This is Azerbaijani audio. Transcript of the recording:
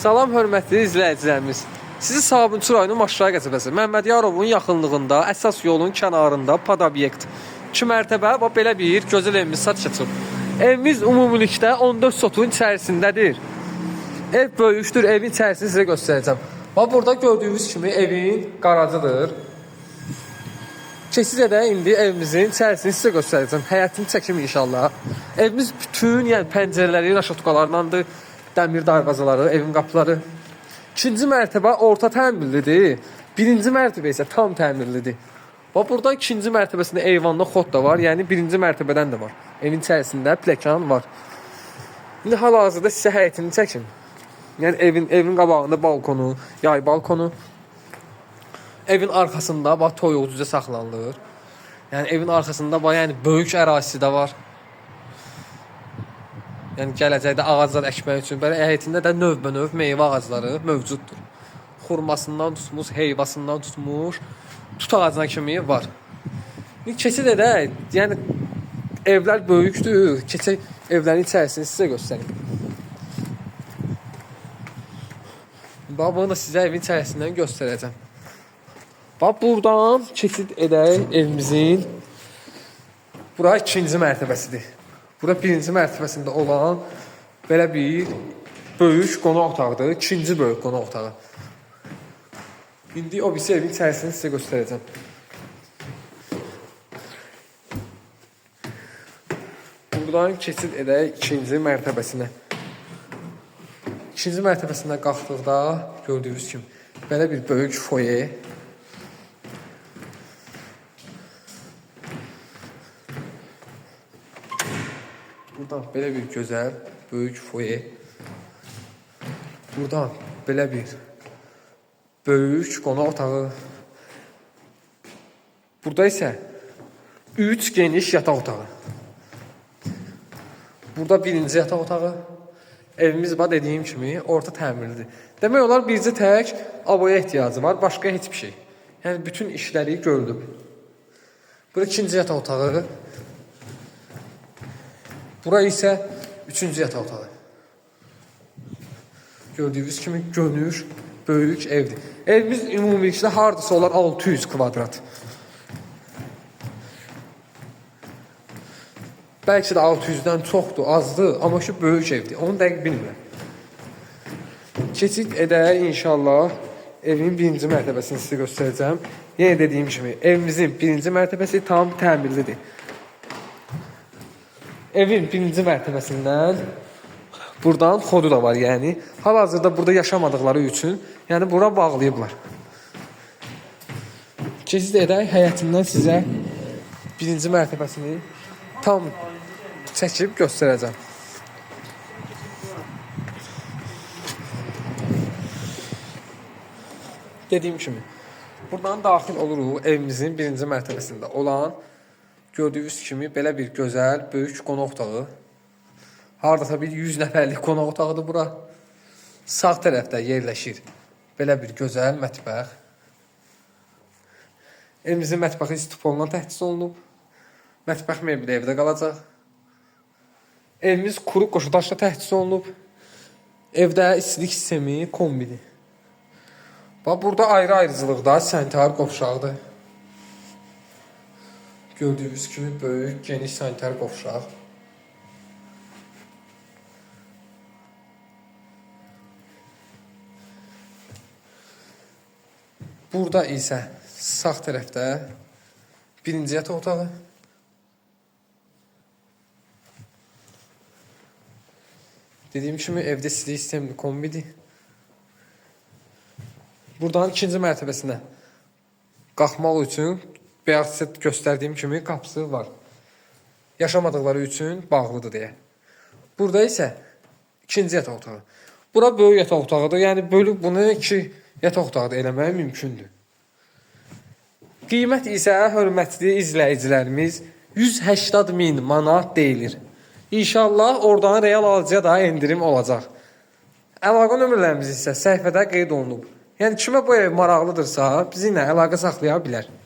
Salam hörmətli izləyicilərimiz. Sizi Sabunçu rayonu Maşray qəsəbəsi Məmmədyarovun yaxınlığında, əsas yolun kənarında padobyekt 2 mərtəbə və belə bir gözəl evimiz satışa çıxıb. Evimiz ümumilikdə 14 sotun içərisindədir. Ev böyükdür, evin içərisini sizə göstərəcəm. Bax burada gördüyünüz kimi evin qarajıdır. Keçid edək indi evimizin içərisini sizə göstərəcəm. Həyətini çəkim inşallah. Evimiz bütün, yəni pəncərələri raşotkalarlandır, dəmir darvazaları, evin qapıları. İkinci mərtəbə orta təmirlidir. Birinci mərtəbə isə tam təmirlidir. Bax burada ikinci mərtəbəsində eyvanda xod da var, yəni birinci mərtəbədən də var. Evin içərisində pləkan var. İndi hal-hazırda sizə həyətini çəkim. Yəni evin qabağında balkonu, yay balkonu. Evin arxasında bax toyuq cücə saxlanılır. Yəni evin arxasında bax yəni böyük ərazisi də var. Yəni gələcəkdə ağaclar əkmək üçün belə həyətində də növbənöv meyvə ağacları mövcuddur. Xurmasından tutmuş, heyvasından tutmuş, tut ağacına kimi var. İndi keçid edək. Yəni evlər böyükdür. Keçək evlərin içərisini sizə göstərim. Bax bunu da sizə evin içərisindən göstərəcəm. Bax buradan keçid edək evimizin. Bura ikinci mərtəbəsidir. Bura birinci mərtəbəsində olan belə bir böyük qonaq otağıdır. İkinci böyük qonaq otağı. İndi o birisi evin içərisini sizə göstərəcəm. Buradan keçid edək ikinci mərtəbəsinə. İkinci mərtəbəsinə qalxdıqda gördüyünüz kimi belə bir böyük foye. Buradan belə bir gözəl böyük foye. Buradan belə bir böyük qonaq otağı. Burada isə 3 geniş yataq otağı. Burada birinci yataq otağı. Evimiz bax dediyim kimi orta təmirlidir. Demək olar bircə tək aboya ehtiyacı var, başqa heç bir şey. Yəni bütün işləri görülüb. Bura ikinci yataq otağı. Bura isə üçüncü yataq otağı. Gördüyünüz kimi gönüş, böyük evdir. Evimiz ümumilikdə hardasa olar 600 kvadrat. Bəlkə də 600-dən çoxdur, azdır, amma şu böyük evdir. Onu dəqiq bilmirəm. Keçid edək inşallah evin birinci mərtəbəsini sizə göstərəcəm. Yenə dediyim kimi evimizin birinci mərtəbəsi tam təmirlidir. Evin birinci mərtəbəsindən buradan xodu da var, yəni hal-hazırda burada yaşamadıqları üçün, yəni bura bağlayıblar. Keçid edək həyətindən sizə birinci mərtəbəsini tam çəkib göstərəcəm. Dediyim kimi, buradan daxil oluruq evimizin birinci mərtəbəsində olan gördüyünüz kimi belə bir gözəl, böyük qonaq otağı. Hardasa bir 100 nəfərlik qonaq otağıdır bura. Sağ tərəfdə yerləşir belə bir gözəl mətbəx. Evimizin mətbəxi istipolla təchiz olunub. Mətbəx mebeli evdə qalacaq. Evimiz kuru qoşu daşla təchiz olunub. Evdə istilik sistemi kombidir. Bax burada ayrı-ayrıcılıqda sanitar qovşağıdır. Gördüyünüz kimi böyük, geniş sanitar qovşaq. Burada isə sağ tərəfdə birinci yataq otağı. Dediyim kimi evdə istilik sistemli kombidir. Buradan ikinci mərtəbəsinə qalxmaq üçün bayaq sizə göstərdiyim kimi qapısı var. Yaşamadıqları üçün bağlıdır deyə. Burada isə ikinci yataq otağı. Bura böyük yataq otağıdır. Yəni bölüb bunu iki yataq otağı da eləmək mümkündür. Qiymət isə hörmətli izləyicilərimiz 180 min manat deyilir. İnşallah oradan real alıcıya da endirim olacaq. Əlaqə nömrələrimiz isə səhifədə qeyd olunub. Yəni kimə bu ev maraqlıdırsa, bizimlə əlaqə saxlaya bilər.